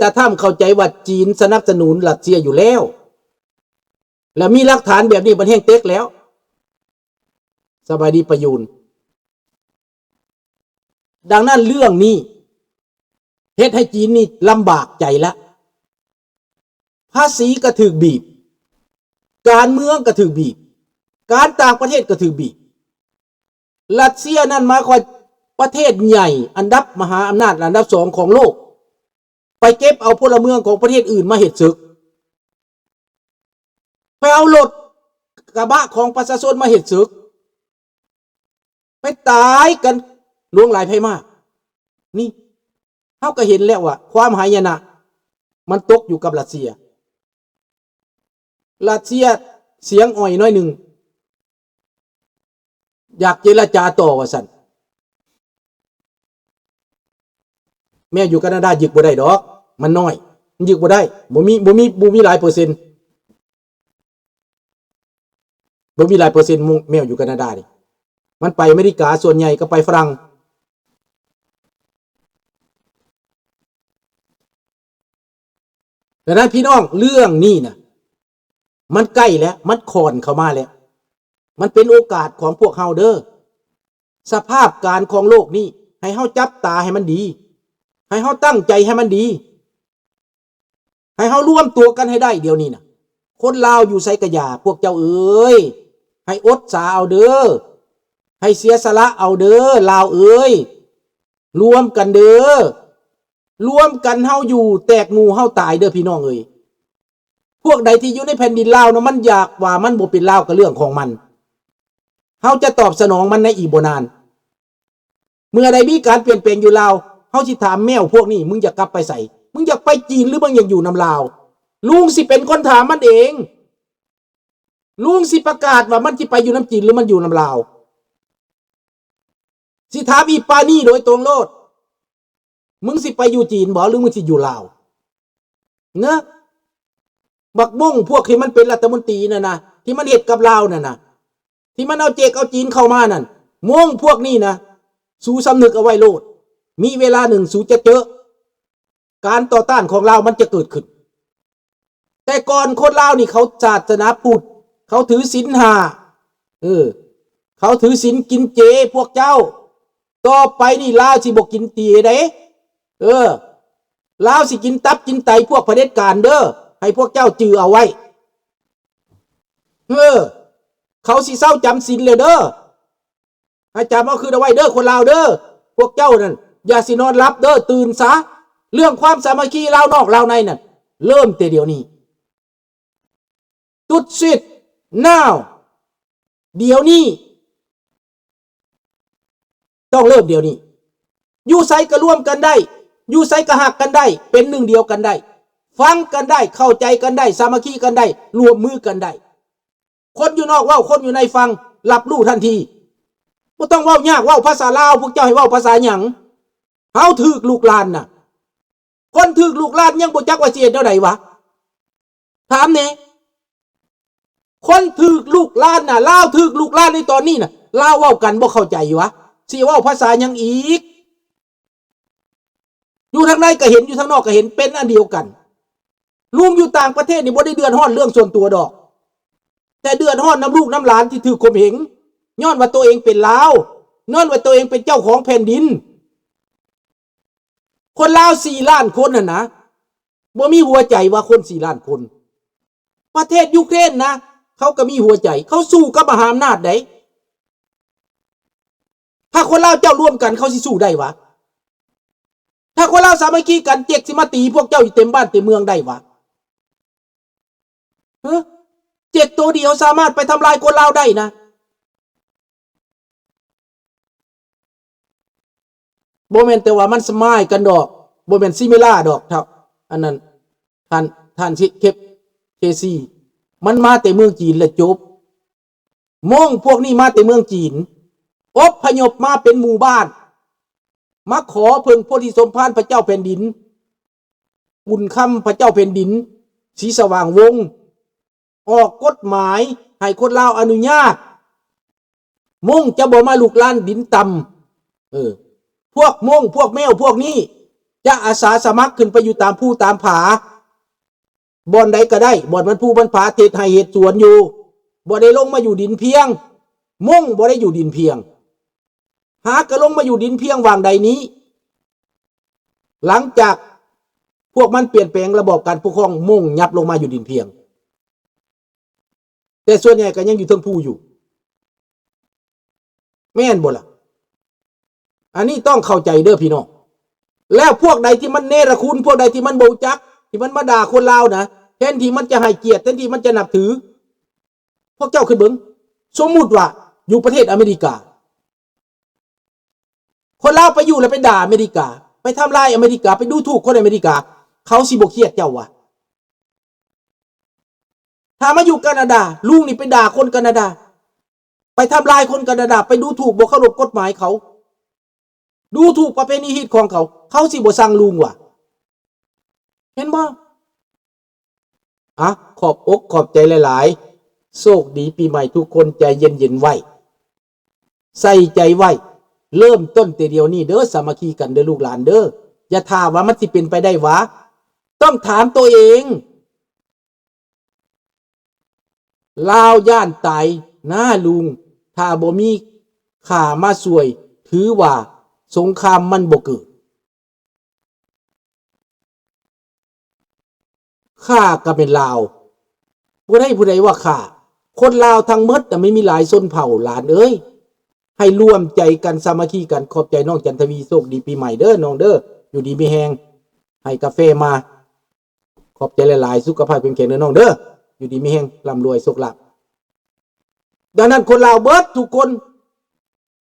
ຕາທຳເຂົ້າໃຈວ່າຈີນສະໜັບສະໜູນຣັດເຊຍຢູ່ແລ້ວ ແລະ ມີຫຼັກຖານແບບນີ້ມັນແຮງເຕັກແລ້ວ. ສະບາຍດີປະຍູນ. ດັ່ງນັ້ນເລື່ອງນີ້ເຮັດໃຫ້ຈີນນີ້ລຳບາກໃຈລະ. ພາສີກໍຖືກບີບ, ການເມືອງກໍຖືກບີບ, ການຕ່າງປະເທດກໍຖືກບີບ. ຣັດເຊຍນັ້ນໝາຍຄວາມປະເທດໃຫຍ່ ອັນດັບມະຫາອຳນາດອັນດັບສອງຂອງໂລກ ໄປເກັບເອົາພົນລະເມືອງຂອງປະເທດອື່ນມາເຮັດເສິກ, ໄປເອົາລົດກະບະຂອງປະຊາຊົນມາເຮັດເສິກ, ໄປຕາຍກັນຫຼວງຫຼາຍໄພມາກ. ນີ້ເຮົາກໍເຫັນແລ້ວວ່າຄວາມຫາຍະນະມັນຕົກຢູ່ກັບຣັດເຊຍ. ຣັດເຊຍສຽງອ່ອຍໜ້ອຍໜຶ່ງ ຢາກເຈລະຈາຕໍ່ວ່າຊັ້ນ. ແມວຢູ່ການາດາຍຶກບໍ່ໄດ້ດອກ ມັນນ້ອຍ ມັນຍຶກບໍ່ໄດ້ ບໍ່ມີ ບໍ່ມີ ບໍ່ມີຫຼາຍເປີເຊັນ ບໍ່ມີຫຼາຍເປີເຊັນ ແມວຢູ່ການາດານີ້ ມັນໄປອາເມລິກາ ສ່ວນໃຫຍ່ກໍໄປຝຣັ່ງ. ດັ່ງນັ້ນພີ່ນ້ອງ ເລື່ອງນີ້ນະ ມັນໃກ້ແລ້ວ ມັນຄ່ອນເຂົ້າມາແລ້ວ ມັນເປັນໂອກາດຂອງພວກເຮົາເດີ. ສະພາບການຂອງໂລກນີ້ ໃຫ້ເຮົາຈັບຕາໃຫ້ມັນດີ ໃຫ້ເຮົາຕັ້ງໃຈໃຫ້ມັນດີ ໃຫ້ເຮົາລວມຕົວກັນໃຫ້ໄດ້ດຽວນີ້ນະ. ຄົນລາວຢູ່ໃສກະຢ່າ ພວກເຈົ້າເອີຍ ໃຫ້ອົດສາເອົາເດີ ໃຫ້ເສຍສະຫຼະເອົາເດີລາວເອີຍ ລວມກັນເດີ ລວມກັນເຮົາຢູ່ ແຕກໝູ່ເຮົາຕາຍເດີພີ່ນ້ອງເອີຍ. ພວກໃດທີ່ຢູ່ໃນແຜ່ນດິນລາວນະ ມັນຢາກວ່າມັນບໍ່ເປັນລາວກໍເລື່ອງຂອງມັນ ເຮົາຈະຕອບສະໜອງມັນໃນອີກບໍ່ນານ. ເມື່ອໃດມີການປ່ຽນແປງຢູ່ລາວ ເຮົາຊິຖາມແມວພວກນີ້ ມຶງຢາກກັບໄປໃສ? ມຶງຢາກໄປຈີນ ຫຼື ມຶງຢາກຢູ່ນຳລາວ? ລຸງຊິເປັນຄົນຖາມມັນເອງ ລຸງຊິປະກາດວ່າມັນຊິໄປຢູ່ນຳຈີນ ຫຼື ມັນຢູ່ນຳລາວ ຊິຖາມອີປານີ້ໂດຍຕົງໂລດ ມຶງຊິໄປຢູ່ຈີນບໍ່ ຫຼື ມຶງຊິຢູ່ລາວ? ເນາະ ບັກມົ້ງພວກທີ່ມັນເປັນລັດຖະມົນຕີນັ້ນນະ ທີ່ມັນເຮັດກັບລາວນັ້ນນະ ທີ່ມັນເອົາເຈັກເອົາຈີນເຂົ້າມານັ້ນ ມົ້ງພວກນີ້ນະ ສູສຳນຶກເອົາໄວ້ໂລດ ມີເວລາໜຶ່ງສູຈະເຈີ ການຕໍ່ຕ້ານຂອງລາວມັນຈະເກີດຂຶ້ນ. ແຕ່ກ່ອນຄົນລາວນີ້ເຂົາສາສະໜາພຸດ ເຂົາຖືສິນຫ້າ ເອີ ເຂົາຖືສິນກິນເຈພວກເຈົ້າ. ຕໍ່ໄປນີ້ລາວຊິບໍ່ກິນເຈເດ້ ເອີ ລາວຊິກິນຕັບກິນໄຕພວກຜະເດັດການເດີ ໃຫ້ພວກເຈົ້າຈື່ເອົາໄວ້. ເອີ ເຂົາຊິເຊົາຈຳສິນແລ້ວເດີ. ໃຫ້ຈຳເອົາຄືນເອົາໄວ້ເດີ ຄົນລາວເດີ ພວກເຈົ້ານັ້ນຢ່າຊິນອນຫຼັບເດີ ຕື່ນຊະ. ເລື່ອງຄວາມສາມັກຄີລາວນອກລາວໃນນັ້ນ ເລີ່ມແຕ່ດຽວນີ້ ຈຸດສິດ ນາວ ດຽວນີ້ ຕ້ອງເລີ່ມດຽວນີ້. ຢູ່ໃສກໍລວມກັນໄດ້ ຢູ່ໃສກໍຮັກກັນໄດ້ ເປັນໜຶ່ງດຽວກັນໄດ້ ຟັງກັນໄດ້ ເຂົ້າໃຈກັນໄດ້ ສາມັກຄີກັນໄດ້ ຮ່ວມມືກັນໄດ້. ຄົນຢູ່ນອກເວົ້າ ຄົນຢູ່ໃນຟັງ ຮັບຮູ້ທັນທີ. ບໍ່ຕ້ອງເວົ້າຍາກ ເວົ້າພາສາລາວ ພວກເຈົ້າໃຫ້ເວົ້າພາສາຫຍັງ? ເຮົາຖືກລຸກລານນະ ຄົນຖືກລຸກລານຍັງບໍ່ຈັກວ່າຊິເຮັດແນວໃດຫວາ? ຖາມແດ່. ຄົນຖືກລຸກລານນະ ລາວຖືກລຸກລານໃນຕອນນີ້ນະ ລາວເວົ້າກັນບໍ່ເຂົ້າໃຈຫວາ? ຊິເວົ້າພາສາຫຍັງອີກ? ຢູ່ທາງໃນກໍເຫັນ ຢູ່ທາງນອກກໍເຫັນ ເປັນອັນດຽວກັນ. ລຸງຢູ່ຕ່າງປະເທດນີ້ບໍ່ໄດ້ເດືອດຮ້ອນເລື່ອງສ່ວນຕົວດອກ ແຕ່ເດືອດຮ້ອນນຳລູກນຳຫຼານທີ່ຖືກຂົ່ມເຫງ ຍ້ອນວ່າໂຕເອງເປັນລາວ ຍ້ອນວ່າໂຕເອງເປັນເຈົ້າຂອງແຜ່ນດິນ. ຄົນລາວສີ່ລ້ານຄົນຫັ້ນນະ ບໍ່ມີຫົວໃຈຫວາ ຄົນສີ່ລ້ານຄົນ. ປະເທດຢູເຄຣນນະ ເຂົາກໍມີຫົວໃຈ ເຂົາສູ້ກັບມະຫາອຳນາດໃດ໋. ຖ້າຄົນລາວເຈົ້າລວມກັນ ເຂົາຊິສູ້ໄດ້ຫວາ? ຖ້າຄົນລາວສາມັກຄີກັນ ເຈັກຊິມາຕີພວກເຈົ້າຢູ່ເຕັມບ້ານເຕັມເມືອງໄດ້ຫວາ? ຮະ? ເຈັກໂຕດຽວສາມາດໄປທຳລາຍຄົນລາວໄດ້ນະ. ບໍ່ແມ່ນແຕ່ວ່າມັນສະມາຍກັນດອກ ບໍ່ແມ່ນຊິມິລາດອກ ເທົ່າ ອັນນັ້ນ ທ່ານ ທ່ານເຄບ ເຄຊີ ມັນມາແຕ່ເມືອງຈີນແລ້ວຈົບ. ມົ້ງພວກນີ້ມາແຕ່ເມືອງຈີນ ອົບພະຍົບມາເປັນໝູ່ບ້ານ ມາຂໍເພິ່ງໂພທິສົມພານພະເຈົ້າແຜ່ນດິນ ບຸນຄຳພະເຈົ້າແຜ່ນດິນ ສີສະຫວ່າງວົງ ອອກກົດໝາຍໃຫ້ຄົນລາວອະນຸຍາດ ມົ້ງຈະບໍ່ມາລຸກລານດິນຕ່ຳ. ເອີ ພວກມົ້ງ ພວກແມວພວກນີ້ ຈ ຈະອາສາສະໝັກຂຶ້ນໄປຢູ່ຕາມພູຕາມຜາ ບ່ອນໃດກໍໄດ້ ບ່ອນມັນພູມັນຜາ ເຮັດໄຮ່ເຮັດສວນຢູ່ ບໍ່ໄດ້ລົງມາຢູ່ດິນພຽງ ມົ້ງບໍ່ໄດ້ຢູ່ດິນພຽງ ຫາກໍລົງມາຢູ່ດິນພຽງຫວ່າງໃດນີ້ ຫຼັງຈາກພວກມັນປ່ຽນແປງລະບອບການປົກຄອງ ມົ້ງຫຍັບລົງມາຢູ່ດິນພຽງ ແຕ່ສ່ວນໃຫຍ່ກໍຍັງຢູ່ເທິງພູຢູ່ ແມ່ນບໍ່ລະ? ອັນນີ້ຕ້ອງເຂົ້າໃຈເດີພີ່ນ້ອງ. ແລ້ວພວກໃດທີ່ມັນເນລະຄຸນ ພວກໃດທີ່ມັນບໍ່ຮູ້ຈັກ ທີ່ມັນມາດ່າຄົນລາວນະ ແທນທີ່ມັນຈະໃຫ້ກຽດ ແທນທີ່ມັນຈະນັບຖື ພວກເຈົ້າຄິດເບິ່ງ ສົມມຸດວ່າຢູ່ປະເທດອາເມລິກາ ຄົນລາວໄປຢູ່ແລ້ວໄປດ່າອາເມລິກາ ໄປທຳລາຍອາເມລິກາ ໄປດູຖູກຄົນອາເມລິກາ ເຂົາຊິບໍ່ຄຽດເຈົ້າຫວາ? ຖ້າມາຢູ່ການາດາ ລຸງນີ້ໄປດ່າຄົນການາດາ ໄປທຳລາຍຄົນການາດາ ໄປດູຖູກ ບໍ່ເຄົາລົບກົດໝາຍເຂົາ ດູຖູກປະເພນີຮີດຄອງເຂົາ ເຂົາຊິບໍ່ຊັງລຸງຫວາ? ເຫັນບໍ່? ອະ ຂອບອົກຂອບໃຈຫຼາຍໆ ໂຊກດີປີໃໝ່ທຸກຄົນ ໃຈເຢັນໆໄວ້ ໃສ່ໃຈໄວ້ ເລີ່ມຕົ້ນແຕ່ດຽວນີ້ເດີ ສາມັກຄີກັນເດີລູກຫຼານເດີ ຢ່າຖ້າວ່າມັນຊິເປັນໄປໄດ້ຫວາ? ຕ້ອງຖາມໂຕເອງ. ລາວຢ້ານຕາຍນາລຸງ ຖ້າບໍ່ມີຂ້າມາຊ່ວຍ ຖືວ່າສົງຄາມມັນບໍ່ເກີດ. ຂ້າກໍແມ່ນລາວ ບໍ່ໄດ້ຜູ້ໃດວ່າຂ້າ ຄົນລາວທັງໝົດນະ ມັນມີຫຼາຍຊົນເຜົ່າຫຼານເອີຍ ໃຫ້ລວມໃຈກັນສາມັກຄີກັນ. ຂອບໃຈນ້ອງຈັນທະວີ ໂຊກດີປີໃໝ່ເດີນ້ອງເດີ ຢູ່ດີມີແຮງ ໃຫ້ກາແຟມາ. ຂອບໃຈຫຼາຍໆ ສຸຂະພາບເຂັ້ມແຂງເດີນ້ອງເດີ ຢູ່ດີມີແຮງ ລ່ຳລວຍໂຊກລາບ. ດັ່ງນັ້ນ ຄົນລາວເບິດທຸກຄົນ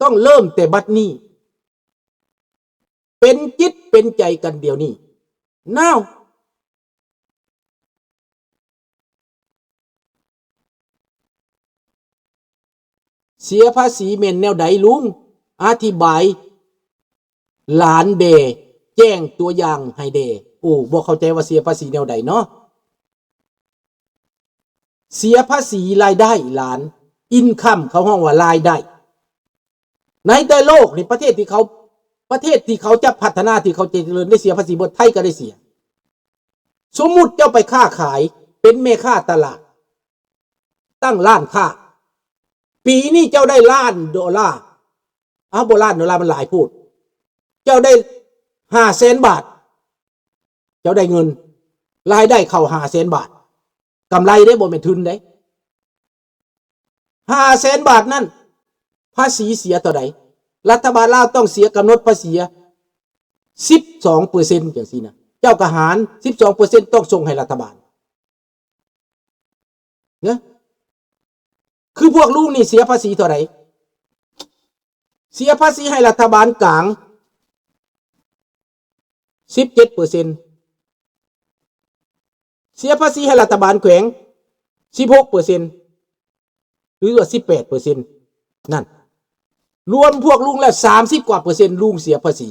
ຕ້ອງເລີ່ມແຕ່ບັດນີ້ ເປັນຈິດເປັນໃຈກັນດຽວນີ້ນາວ. ເສຍພາສີແມ່ນແນວໃດລຸງ? ອະທິບາຍຫຼານແດ່ ແຈ້ງຕົວຢ່າງໃຫ້ແດ່. ໂອ້ ບໍ່ເຂົ້າໃຈວ່າເສຍພາສີແນວໃດເນາະ? ເສຍພາສີລາຍໄດ້ຫຼານ income ເຂົາຮ້ອງວ່າລາຍໄດ້. ໃນແຕ່ໂລກນີ້ ປະເທດທີ່ເຂົາ ປະເທດທີ່ເຂົາຈະພັດທະນາ ທີ່ເຂົາຈະຈະເລີນ ໄດ້ເສຍພາສີເບິດ ໄທກໍໄດ້ເສຍ. ສົມມຸດເຈົ້າໄປຄ້າຂາຍ ເປັນແມ່ຄ້າຕະຫຼາດ ຕັ້ງຮ້ານຄ້າ ປີນີ້ເຈົ້າໄດ້ລ້ານໂດລາ ເອົາ ບໍ່ ລ້ານໂດລາມັນຫຼາຍໂພດ ເຈົ້າໄດ້ຫ້າແສນບາດ ເຈົ້າໄດ້ເງິນ ລາຍໄດ້ເຂົ້າຫ້າແສນບາດ ກຳໄລເດ້ ບໍ່ແມ່ນທຶນເດ້. ຫ້າແສນບາດນັ້ນ ພາສີເສຍເທົ່າໃດ? ລັດຖະບານລາວຕ້ອງເສຍກຳນົດພາສີສິບສອງເປີເຊັນ ຈັ່ງຊີ້ນະ ເຈົ້າກໍຫານສິບສອງເປີເຊັນ ຕ້ອງສົ່ງໃຫ້ລັດຖະບານ. ນະ ຄືພວກລຸງນີ້ເສຍພາສີເທົ່າໃດ? ເສຍພາສີໃຫ້ລັດຖະບານກາງສິບເຈັດເປີເຊັນ ເສຍພາສີໃຫ້ລັດຖະບານແຂວງສິບຫົກເປີເຊັນ ຫຼືວ່າສິບແປດເປີເຊັນ ນັ້ນ ລວມພວກລຸງແລ້ວສາມສິບກວ່າເປີເຊັນ ລຸງເສຍພາສີ.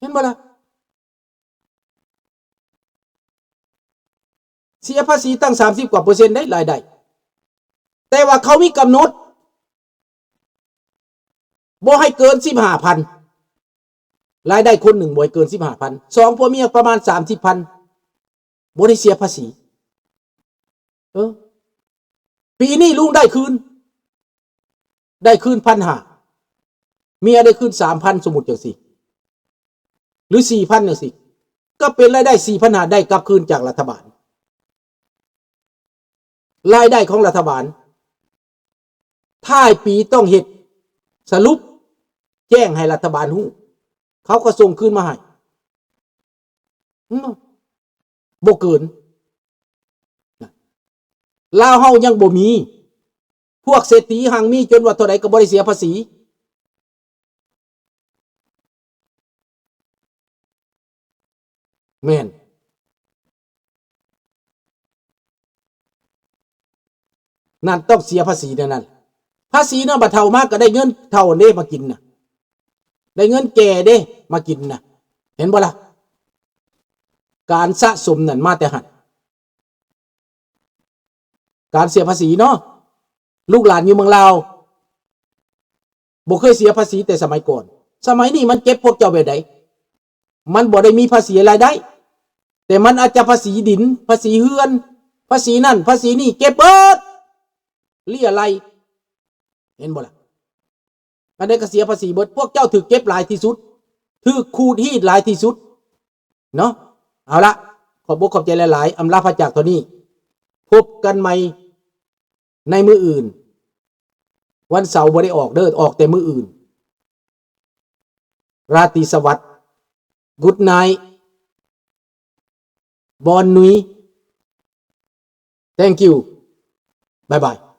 ເຫັນບໍ່ລະ? ເສຍພາສີຕັ້ງສາມສິບກວ່າເປີເຊັນໄດ໋ລາຍໄດ້ ແຕ່ວ່າເຂົາມີກຳນົດ ບໍ່ໃຫ້ເກີນສິບຫ້າພັນ ລາຍໄດ້ຄົນໜຶ່ງບໍ່ໃຫ້ເກີນສິບຫ້າພັນ ສອງຜົວເມຍປະມານສາມສິບພັນ ບໍ່ໄດ້ເສຍພາສີ. ເອີ ປີນີ້ລຸງໄດ້ຄືນ ໄດ້ຄືນພັນຫ້າ ເມຍໄດ້ຄືນສາມພັນ ສົມມຸດຈັ່ງຊີ້ ຫຼື ສີ່ພັນ ຈັ່ງຊີ້ ກໍເປັນລາຍໄດ້ສີ່ພັນຫ້າ ໄດ້ກັບຄືນຈາກລັດຖະບານ. ລາຍໄດ້ຂອງລັດຖະບານ ທ້າຍປີຕ້ອງເຮັດສະຫຼຸບແຈ້ງໃຫ້ລັດຖະບານຮູ້ ເຂົາກໍສົ່ງຄືນມາໃຫ້ ອືມ ບໍ່ເກີນ. ລາວເຮົາຍັງບໍ່ມີ ພວກເສດຖີຮັ່ງມີຈົນວ່າເທົ່າໃດກໍບໍ່ໄດ້ເສຍພາສີ. ແມ່ນ ນັ້ນຕ້ອງເສຍພາສີແນວນັ້ນ. ພາສີນຳບັດເຖົ້າມາກໍໄດ້ເງິນເຖົ້າເດ້ມາກິນນະ ໄດ້ເງິນແກ່ເດ້ມາກິນນະ ເຫັນບໍ່ລະ? ການສະສົມນັ້ນມາແຕ່ຫັ້ນ ການເສຍພາສີເນາະ. ລູກຫຼານຢູ່ເມືອງລາວ ບໍ່ເຄີຍເສຍພາສີແຕ່ສະໄໝກ່ອນ. ສະໄໝນີ້ມັນເກັບພວກເຈົ້າແບບໃດ? ມັນບໍ່ໄດ້ມີພາສີລາຍໄດ້ ແຕ່ມັນອາດຈະພາສີດິນ, ພາສີເຮືອນ, ພາສີນັ້ນ, ພາສີນີ້, ເກັບເບິດ ເລຍໄລຍ ເຫັນບໍ່ລະ? ອັນໃດກໍເສຍພາສີເບິດ. ພວກເຈົ້າຖືກເກັບຫຼາຍທີ່ສຸດ, ຖືກຂູດຮີດຫຼາຍທີ່ສຸດເນາະ. ເອົາລະ, ຂອບອົກຂອບໃຈຫຼາຍໆ, ອຳລາພາຈາກເທົ່ານີ້. ພົບກັນໃໝ່ໃນມື້ອື່ນ. ວັນເສົາບໍ່ໄດ້ອອກເດີ້, ອອກແຕ່ມື້ອື່ນ. ລາຕີສະຫວັດ. Good night. Bonne nuit. Thank you. Bye bye.